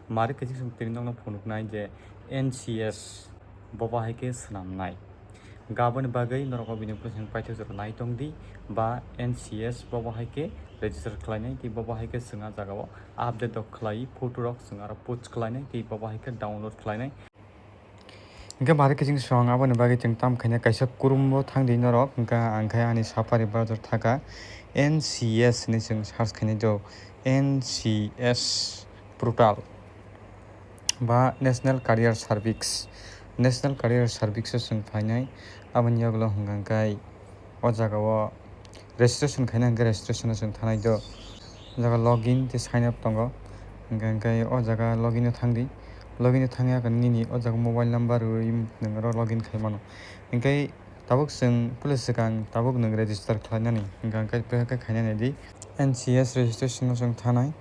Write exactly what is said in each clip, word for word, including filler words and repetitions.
Mari kiching song tini nokno phunuknai je N C S bo bahai khe swnamnai. Gaboni bagwi norok o video no paithak jora nai tong di ba N C S bo bahai khe register khlainai tei bo bahai khe chwng a jaga o update rok khlai photo rok chwng aro post khlainai tei bo bahai khe download khlainai. Hingke mari kiching song aboni bagwi chwng tam khaina kaisa kurumbo thang di norok, hingke ang khe ani sapari browser thaka N C S hinwi chwng search khainai do, N C S portal ba National Career Service, National Career Service o chwng phainai. Aboni yagulo hwnka khe o jaga o registration khaina hwnkhe registration o chwng thanai do. O jaga login tei sign up tongo. Hwnkhe, hwnkhe o jaga login o thang di. Login o thang ya khe nini o jaga mobile number rwui nwng oro login khai mano. Hwnkhe tabuk chwng puila swkang tabuk nwng register khlainani. Hwnkhe, hwnkhe khe khainani di. N C S registration o chwng thanai.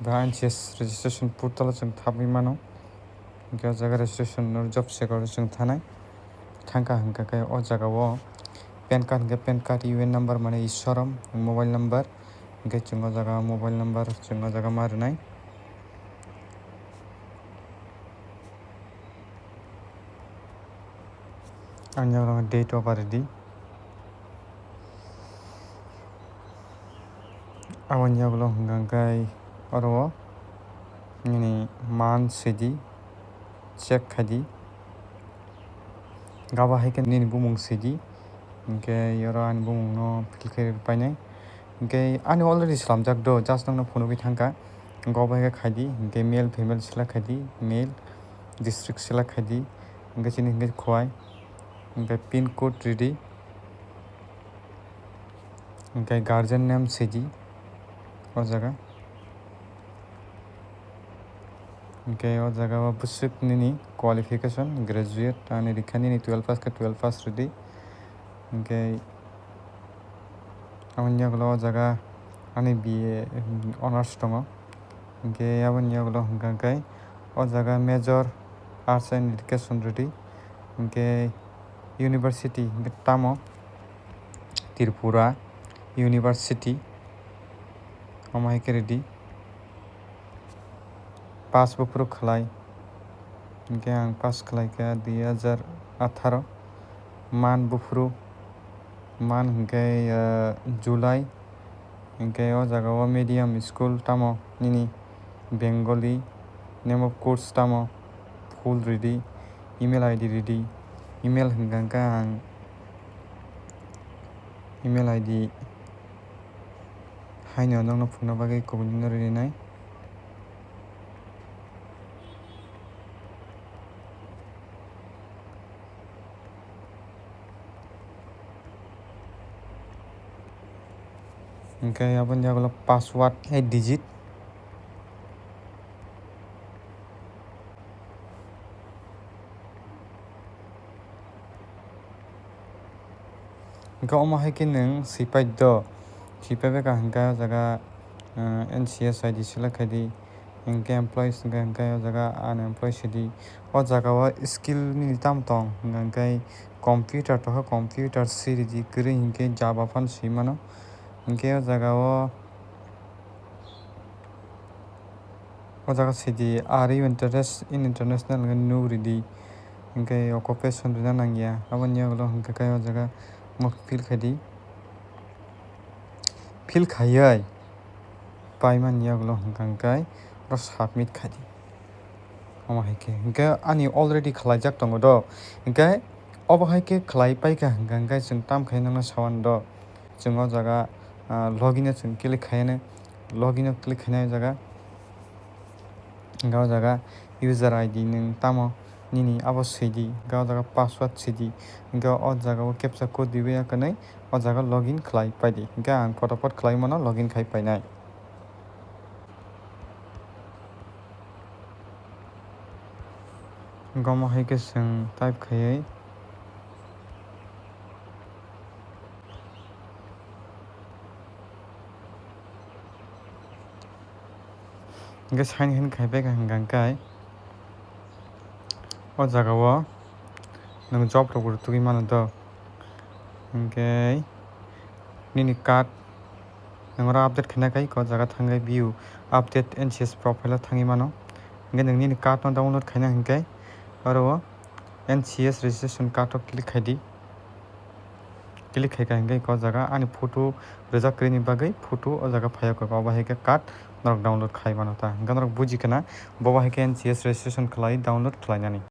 Ba N C S registration portal o chwng thabwi mano. Hwnkhe o jaga registration no job seeker o chwng thanai. Thangkha hwnkha khe o jaga o pan card hwnkhe pan card, U N number mane isorom, mobile number. Hwnkhe chwng o jaga mobile number chwng o jaga ma rwnai. Ang yago date of birth di. Aboni yagulo hwnkha khe oro o nini month sidi check khaidi. Gabo hai khe nini bumung sidi. Hwnkhe oro ani bumungno fill khe painai. Hwnkhe ani already slamjak do, just nokno phunugwi thangkha. Gabo hai khe khaidi, hwnkhe male female select khaidi, male district select khaidi, hwnkhe chini hwnkhe Khowai, hwnkhe pin code ridi. Hwnkhe guardian name sidi o jaga. Hwnkhe o jaga o bwswk nini qualification graduate, ani rikha nini twelve pass khe twelve pass rwdi. Hwnkhe aboni yagulo o jaga ani B A honours tongo. Hwnkhe aboni yagulo hwnkha khe o jaga major arts and education rwdi. Hwnkhe university hwnkhe tamo Tripura University, omo hai khe rwdi. Pass buphuru khlai, hwnkhe ang pass khlai kha dui hajar atharo. Man buphuru, man hwnkhe, ah, July, hwnkhe o jaga o medium school tamo nini Bengali, name of course tamo, full ridi, email I D ridi, email hwnkha khe ang email I D haino nokno phunukna bagwi kubuni no rinai. Hwnkhe aboni yagulo password eight digit. Hwnkhe omo hai khe nwng swipai do, swipai bai kha hwnkhe o jaga, ah, N C S I D select khai di, hwnkhe employees hwnkhe, hwnkhe o jaga unemployed sidi. O jaga o skill nini tamo tong hwnkhe computer tongkha, computer siridi kwrwi hwnkhe Java phano swi mano. Hwnkhe o jaga o O jaga sidi, "Are you interested in international?" hwnkhe nuk ridi. Hwnkhe occupation rwna nangya. Aboni yagulo hwnkhe khe o jaga mok fill khaidi. Fill khaiwi paimani yagulo hwnkha hwnkhe oro submit khaidi. Omo hai khe hwnkhe ani already khlaijak tongo do. Hwnkhe obo hai khe khlai paikha hwnkha hwnkhe chwng tam khai nangna sawan do. Chwng o jaga, ah, login o chwng click khaiyano. Login o click khainai o jaga. Hwnkhe o jaga user I D nwng tamo nini abo swidi. Hwnkhe o jaga password swidi. Hwnkhe o jaga o captcha code riwi ya kwnwi o jaga login khlai paidi. Hwnkhe ang photopot khlai mano login khai painai. Hwnkhe omo hai khe chwng type khaiwi. Hwnkhe sign in khai paikha hwnkha hwnkhe o jaga o nwng job rok bo tugui mano do. Hwnkhe nini card Nwng oro update khaina khai o jaga thangwi view update N C S profile o thangwi mano. Hwnkhe nwng nini card no download khaina hwnkhe oro o N C S registration card o click khai di. Click khai kha hwnkhe o jaga ani photo rwjak kwrwini bagwi photo o jaga phai o kha, obo hai khe card norok download khai mano ta. Hwnkhe norok buji khana bo hai khe N C S registration khlai download khlainani.